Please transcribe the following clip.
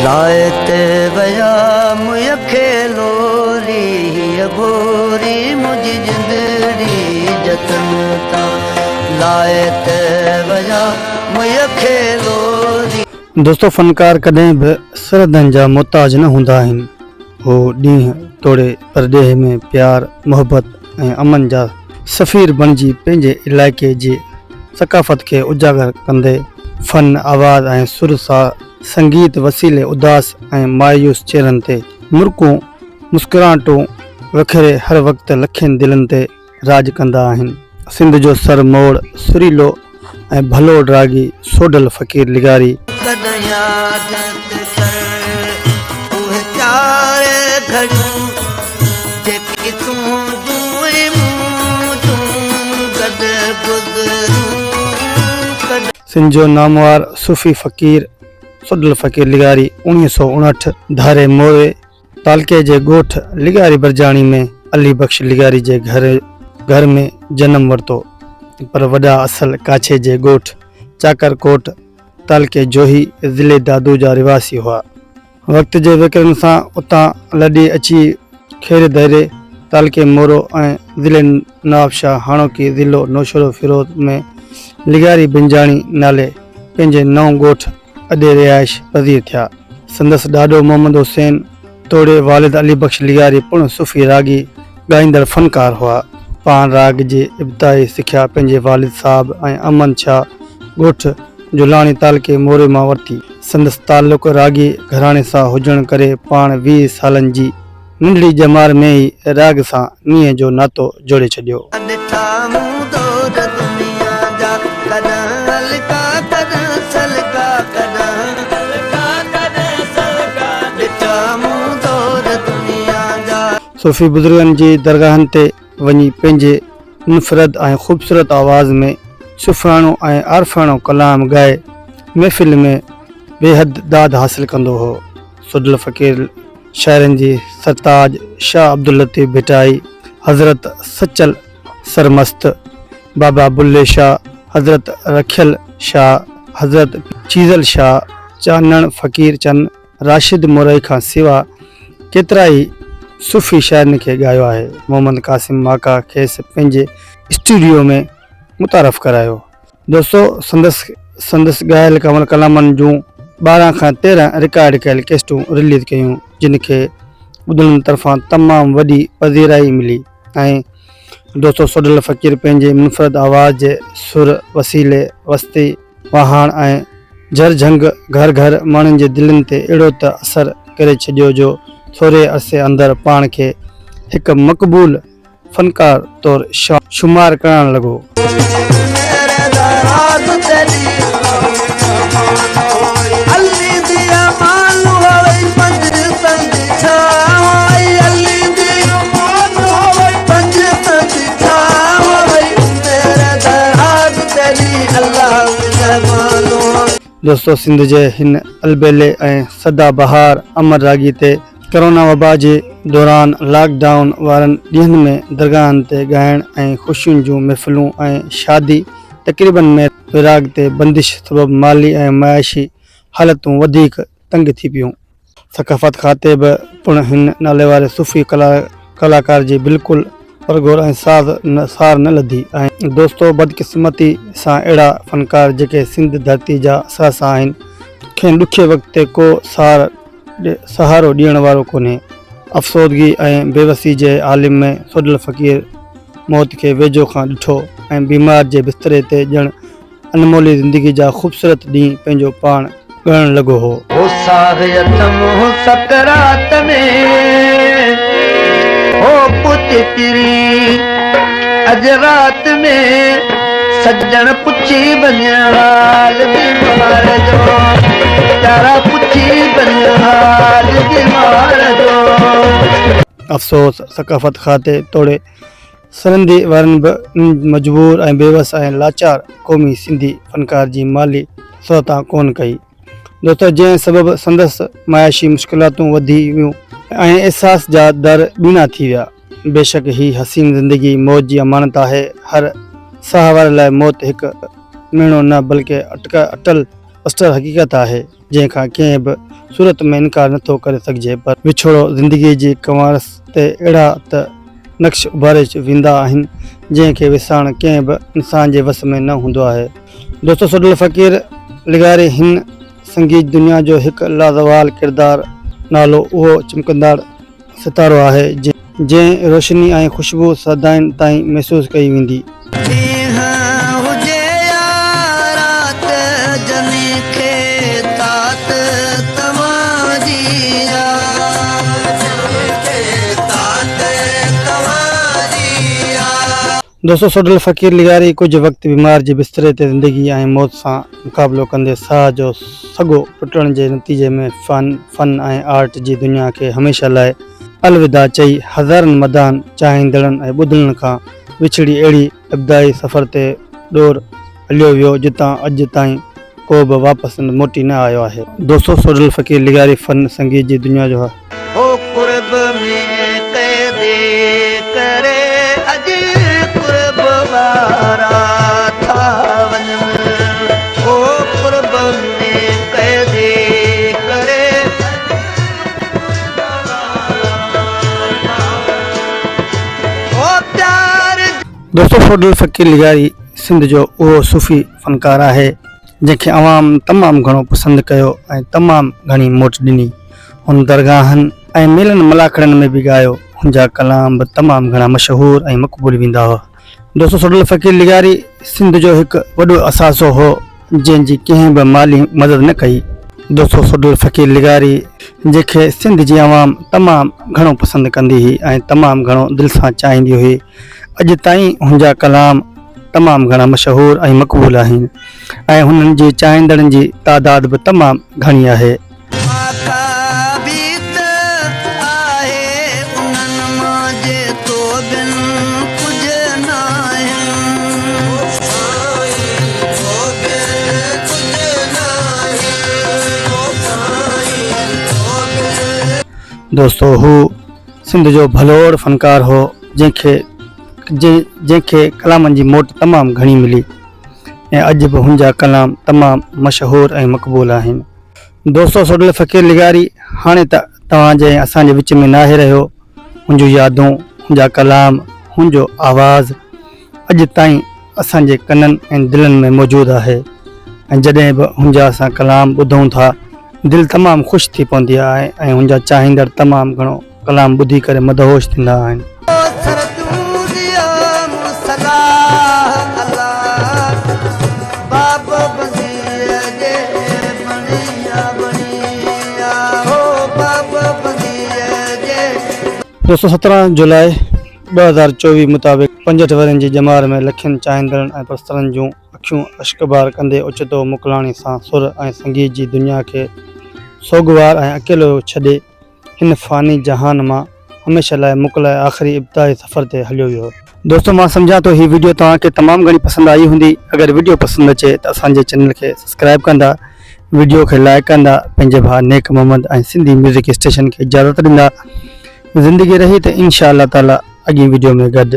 لائي تي ويا مون کي لوري هيء ڀوري منهنجي جندڙي جتن تان لائي تي ويا مون کي لوري. دوستو فنڪار ڪڏهن به سرحدن جا محتاج نه هوندا آهن. هو ڏينهن توڙي پرڏيهه ۾ پيار، محبت ۽ امن جا سفير بڻجي پنهنجي علائقي جي ثقافت کي اجاگر ڪندي فن، آواز ۽ سر ساز سنگيت وسيلي اداس ۽ مايوس چهرن تي مرڪون مسڪراهٽون وکيري هر وقت لکين دلن تي راڄ ڪندا آهن. سنڌ جو سر موڙ سريلو ۽ ڀلوڙ راڳي سوڍل فقير لغاري. ڪڏهن ياد ته ڪر اهي چار گهڙيون جيڪي تنهنجون ۽ منهنجون گڏ گذريون ڪڏهن. سنڌ جو ناموار صوفي فقير سوڍل فقير لغاري 1959 ڌاري موري تعلقي جي ڳوٺ لغاري برجاڻي ۾ علي بخش لغاري جي گهر گهر ۾ جنم ورتو پر وڏا اصل ڪاڇي جي ڳوٺ چاڪر ڪوٽ تعلقي جوهي ضلعي دادو جا رهواسي هئا. وقت جي وهڪرن سان اتان لڏي اچي کير ديري تعلقي مورو ۽ ضلعي نوابشاهه هاڻوڪي ضلعو نوشهروفيروز ۾ لغاري بنجاڻي نالي پنهنجي نئون ڳوٺ اڏي رهائش پذير ٿيا. سندس ڏاڏو محمد حسين توڙي والد علي بخش لغاري پڻ صوفي راڳي ڳائيندڙ فنڪار هئا. پاڻ راڳ جي ابتدائي سکيا پنهنجي والد صاحب ۽ امن شاهه ڳوٺ جولاڻي تعلقي موري مان ورتي. سندس تعلق راڳي گهراڻي سان هجڻ ڪري پاڻ 20 سالن جي ننڍڙي ڄمار ۾ ئي راڳ سان نينهن جو ناتو جوڙي ڇڏيو. ڏٺا مون دور دنيا جا ڪڏهن هلڪا ڪڏهن سلڪا ڪڏهن هلڪا ڪڏهن سلڪا ڏٺا مون دور دنيا جا. صوفي بزرگن جي درگاهن تي وڃي پنهنجي منفرد ۽ خوبصورت آواز ۾ صوفياڻو ۽ عارفاڻو ڪلام ڳائي محفل ۾ بيحد داد حاصل ڪندو هو. سوڍل فقير شاعرن جي سرتاج شاهه عبداللطيف ڀٽائي، حضرت سچل سرمست، بابا بلهي شاهه، حضرت رکيل شاهه، حضرت چيزل شاهه، چانڻ فقير چن، راشد مورائي کان سوا ڪيترائي صوفي شاعرن کي ڳايو آهي. محمد قاسم ماڪا کيس پنهنجي اسٽوڊيو ۾ متعارف ڪرايو. دوستو سندس سندس ڳايل ڪمل ڪلامن جون 12 کان 13 رڪارڊ ڪيل ڪيسٽون رليز ڪيون جن کي ٻڌندڙن طرفان تمام وڏي پذيرائي ملي ۽ دوستو سوڍل فقير پنهنجي منفرد آواز جي سر وسيلي وستي واهاڻ ۽ جھر جھنگ گھر گھر ماڻهن جي دلين تي اهڙو ته اثر ڪري ڇڏيو جو ٿوري عرصي اندر پاڻ کي هڪ مقبول فنڪار طور شمار ڪرڻ لڳو. دوستو سنڌ جي هن البيلي ۽ سدا بهار امر راڳي تي ڪرونا وبا جي دوران لاڪ ڊائون وارن ڏينهن ۾ درگاهن تي ڳائڻ ۽ خوشين جون محفلون ۽ شادي تقريبن ۾ ويراڳ تي بندش سبب مالي ۽ معاشي حالتون وڌيڪ تنگ ٿي پيون. ثقافت کاتي به پڻ هن ناليواري صوفي ڪلاڪار جي بلڪل پرگهور ۽ ساز سار نه لڌي ۽. دوستو بدقسمتي سان اهڙا فنڪار جيڪي سنڌ ڌرتي جا اثاثا آهن کين ڏکي وقت تي ڪو سار سهارو ڏيڻ وارو ڪونهي. افسردگي ۽ بيوسي جي عالم ۾ سوڍل فقير موت کي ويجهو کان ڏٺو ۽ بيمار جي بستري تي ڄڻ انمولي زندگي جا خوبصورت ڏينهن پنهنجو پاڻ ڳڻڻ لڳو هو. هو ساهه اٿم سڪرات ۾، هو پوتي پرين اڄ رات ۾، سڄڻ پڇي وڃ حال بيمار جو، پيارا پڇي وڃ حال بيمار جو. افسوس ثقافت کاتي توڙي سرندي وارن به ان مجبور ۽ بيوس ۽ لاچار قومي سنڌي فنڪار جي مالي سهتا ڪونه ڪئي دوستو جنهن سبب سندس معاشي مشڪلاتون وڌي ويون ۽ احساس جا در ٻيڻا ٿي ويا. بيشڪ هي حسين زندگي موت جي امانت آهي هر ساهه واري لاء موت هڪ مهڻو نه بلڪه اٽل اٽل حقيقت آهي جنهن کان ڪنهن به صورت ۾ انڪار نٿو ڪري سگهجي پر وڇوڙو زندگيء جي ڪنوارس تي اهڙا ته نقش اڀاري ويندا آهن جنهن کي وسارڻ ڪنهن به انسان جي وس ۾ نه هوندو آهي. دوستو سوڍل فقير لغاري هن سنگيت دنيا جو هڪ لازوال ڪردار نالو اهو چمڪندڙ ستارو آهي جنهن روشني ۽ خوشبو سدائين تائين محسوس ڪئي ويندي. ڏينهن هجي يا رات جني کي تات توهان جي آ. جني کي تات توهان جي آ. دوستو سوڍل فقير لغاري ڪجهه وقت بيمار جي بستري تي زندگي ۽ موت سان مقابلو ڪندي ساهه جو سڳو ٽٽڻ جي نتيجي ۾ فن فن ۽ آرٽ جي دنيا کي هميشه لاء الوداع چئي هزارن مداحن، چاهيندڙن ۽ ٻڌندڙن کان وڇڙي اهڙي ابداعي سفر تي ڏور هليو ويو جتان اڄ تائين ڪو به واپس موٽي نه آيو آهي. دوستو سوڍل فقير لغاري فن سنگيت جي دنيا جو. هو قرب ۾ قيدي ڪري اڄ قرب وارا ٿا وڃن هو قرب ۾ قيدي ڪري اڄ قرب وارا ٿا وڃن هو پيار دوستو سوڍل فقير لغاري سنڌ جو اهو صوفي فنڪار آهي جنهن کي عوام تمام گهڻو پسند ڪيو ۽ تمام گهڻي موٽ ڏني. هن درگاهن ۽ ميلن ملاکڙن ۾ به ڳايو. هن جا ڪلام به تمام گهڻا مشهور ۽ مقبول ويندا هئا. دوستو سوڍل فقير لغاري سنڌ جو هڪ وڏو اثاثو هو جنهن جي ڪنهن به مالي مدد نه ڪئي. دوستو سوڍل فقير لغاري جنهن کي سنڌ جي عوام تمام گهڻو پسند ڪندي هئي ۽ تمام گهڻو دل سان چاهيندي هئي. اڄ تائين هن جا ڪلام تمام گهڻا مشهور ۽ مقبول آهن ۽ هنن جي چاهيندڙن جي تعداد به تمام گهڻي آهي. آقا به ته آهي انهن مان جي تو بن ڪجهه ناهن. او سائين تو بن ڪجهه ناهن او سائين تو بن. دوستو هو سنڌ جو ڀلوڙ فنڪار هو جنهن کي جنهن کي ڪلامن جي موٽ تمام گهڻي ملي ۽ اڄ به هن جا ڪلام تمام مشهور ۽ مقبول آهن. دوستو سوڍل فقير لغاري هاڻي ته توهان جي ۽ اسان جي وچ ۾ ناهي رهيو هن جون يادون هن جا ڪلام هن جو آواز اڄ تائين اسان جي ڪنن ۽ دلن ۾ موجود آهي ۽ جڏهن به هن جا اسان ڪلام ٻڌون ٿا دل تمام خوش ٿي پوندي آهي ۽ هن جا چاهيندڙ تمام گهڻو ڪلام ٻڌي ڪري مدهوش ٿيندا آهن. دوستو 17 جولاء 2024 مطابق 65 ورهين جي ڄمار ۾ لکين چاهيندڙن ۽ پرستارن جون اکيون اشڪبار ڪندي اوچتو موڪلاڻي سان سر ۽ سنگيت جي دنيا کي سوڳوار ۽ اڪيلو ڇڏي هن فاني جهان مان هميشه لاء موڪلائي آخري ابتدائي سفر تي هليو ويو. دوستو مان سمجهان ٿو هي وڊيو توهان کي تمام گهڻي پسند آئي هوندي اگر وڊيو پسند اچي ته اسان جي چينل کي سبسڪرائب ڪندا وڊيو کي لائڪ ڪندا پنهنجي ڀاء نيڪ محمد ۽ سنڌي ميوزڪ اسٽيشن کي اجازت ڏيندا زندگي رهي ته انشاء الله تعالي اڳين وڊيو ۾ گڏ.